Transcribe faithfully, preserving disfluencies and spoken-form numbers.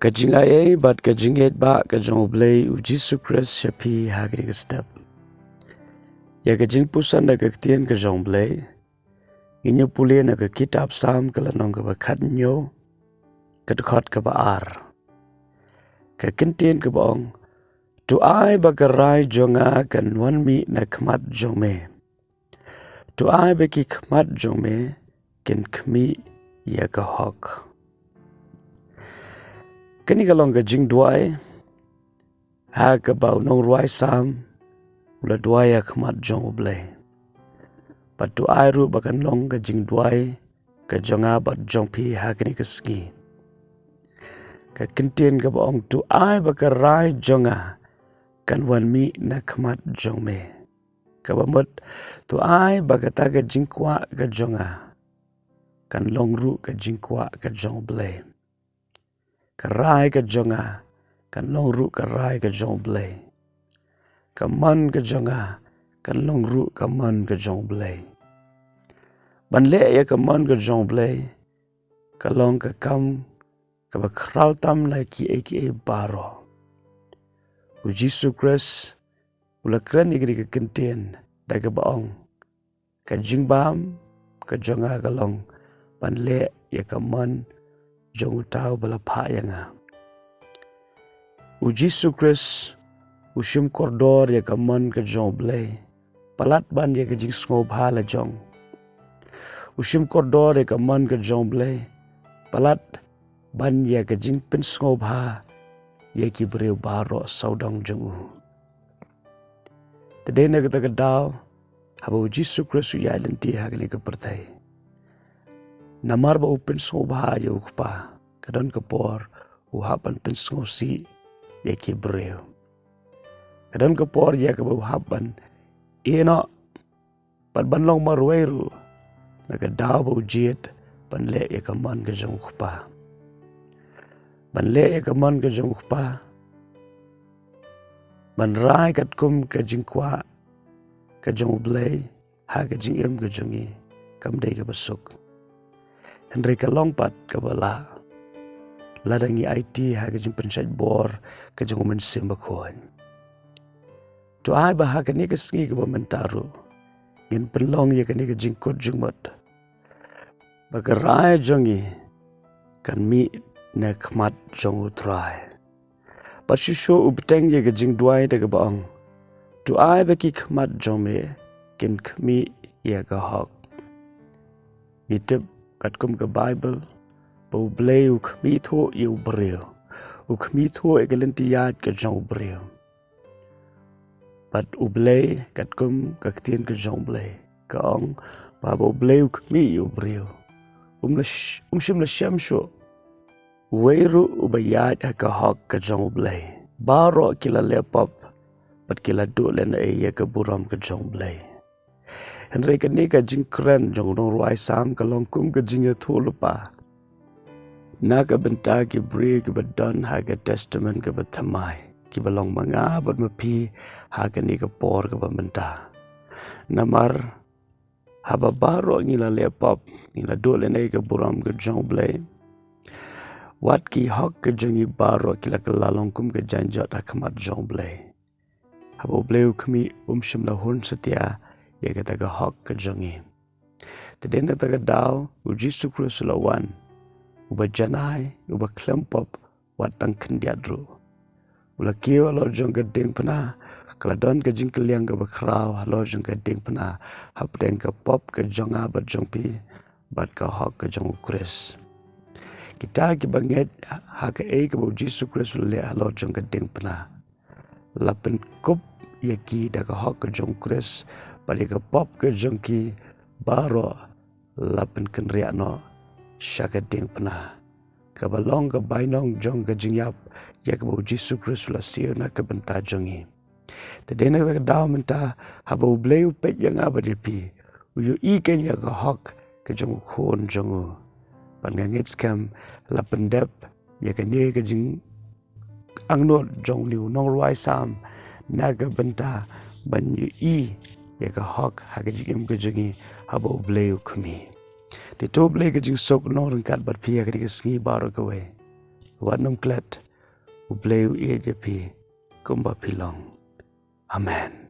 Ka jingaiei bad ka jingngeit ba ka jong U Blei U Jisu Khrist sha phi ha kane ka step. Ïa ka jingpuson da ka ktien ka jong U Blei ngin ïa pule na ka kitab Salm ka lynnong kaba khathynñiew, ka dkhot kaba ar. Ka kyntien kaba ong, "To ai ba ka rai jong nga kan wan mih na khmat jong me. To ai ba ki khmat jong me kin khmih ïa ka hok." Kane ka long ka jingduwai ha kaba u nongrwai Salm u la duwai ïa khmat jong U Blei. Bad to ai ruh ba kan long ka jingduwai ka jong nga bad jong phi ha kane ka sngi. Ka kyntien kaba ong, "To ai ba ka rai jong nga kan wan mih na khmat jong me." Kaba mut, to ai ba kata ka jingkwah ka jong nga kan long ruh ka jingkwah ka jong U Blei. Ka rai ka jong nga kan long ruh ka rai ka jong U Blei. Ka mon ka jong nga kan long ruh ka mon ka jong U Blei. Ban leh ïa ka mon ka jong U Blei ka long ka kam kaba khraw tam na kiei kiei baroh. U Jisu Khrist u la kren ïa kane ka kyntien da kaba ong, "Ka jingbam ka jong nga ka long ban leh ïa ka mon jong uta uba la phah ïa nga." U Jisu Khrist u shim kordor ïa ka mon ka jong U Blei palat ban ïa ka jingsngewbha la jong. U shim kordor ïa ka mon ka jong U Blei palat ban ïa ka jingpynsngewbha ïa ki briew baroh sawdong jong u. Te dei na kata ka daw haba U Jisu Khrist u ïaid lynti ha kane ka pyrthei, namar ba u pynsngewbha ïa u Kpa, ka don ka por u hap ban pynsngewsih ïa ki briew. Ka don ka por ïa kaba u hap ban ïehnoh bad ban long marwei ruh na ka daw ba u jied ban leh ïa ka mon ka jong u Kpa. Ban leh ïa ka mon ka jong u Kpa, ban rai katkum ka jingkwah ka jong U Blei ha ka jingim ka jong ngi, kam dei kaba suk. Hynrei ka long pat kaba lah lada ngi aiti ha ka jingpynshait bor ka jong U Mynsiem Bakhuid. To ai ba ha kane ka sngi kaba mynta ruh ngin pynlong ïa kane ka jingkut jingmut ba ka rai jong ngi kan mih na khmat jong U Trai. Bad shuh shuh u bteng ïa ka jingduwai da kaba ong, "To ai ba ki khmat jong me kin khmih ïa ka hok." Ngi tip katkum ka Baibl ba U Blei u khmih thuh ïa u briew, u khmih thuh ïa ka lynti ïaid ka jong u briew. Bad U Blei, katkum ka ktien ka jong U Blei, ka ong ba, ba U Blei u khmih ïa u briew, um la sh-, um shym la shem shuh uwei ruh uba ïaid ha ka hok ka jong U Blei. Baroh ki la leh pop bad ki la duh lehnohei ïa ka burom ka jong U Blei. Hynrei kane ka jingkren jong u nongrwai Salm ka long kum ka jingïathuhlypa na ka bynta ki briew kiba don ha ka Testament kaba thymmai, kiba long ma nga bad ma phi ha kane ka por kaba mynta. Namar haba baroh ngi la leh pop, ngi la duh lehnohei ka burom ka jong U Blei, wat ki hok ka jong ngi baroh ki la kylla long kum ka jaiñjot ha khmat jong U Blei. Haba U Blei u khmih, um shym la hun satia ïa kata ka hok ka jong ngi. Te dei na kata ka daw U Jisu Khrist u la wan, uba janai, uba khlem pop wat tang khyndiat ruh. U la kiew halor jong ka diengphna, ka la don ka jingkylliang kaba khraw halor jong ka diengphna hapdeng ka pop ka jong nga bad jong phi bad ka hok ka jong U Khrist. Kita kiba ngeit ha kaei kaba U Jisu Khrist u la leh halor jong ka diengphna, la pynkup ïa ki da ka hok ka jong U Khrist, bad ïa ka pop ka jong ki baroh la pynkynriah noh sha ka diengphna, kaba long ka bainong jong ka jingïap ïa kaba U Jisu Khrist u la siew na ka bynta jong ngi. Te dei na kata ka daw mynta, haba U Blei u peit ïa nga bad ïa phi, u ïohi kein ïa ka hok ka jong u Khun jong u. Bad nga ngeit skhem la pyndep ïa kane ka jingangnud jong une u nongrwai Salm na ka bynta ban ïohi ïa ka hok ha ka jingim ka jong ngi haba U Blei u khmih. Te to U Blei ka jingsuk nongryngkat bad phi ha kane ka sngi baroh kawei. wat nym klet. U Blei u ïeit ïa phi kumba phi long. Amen.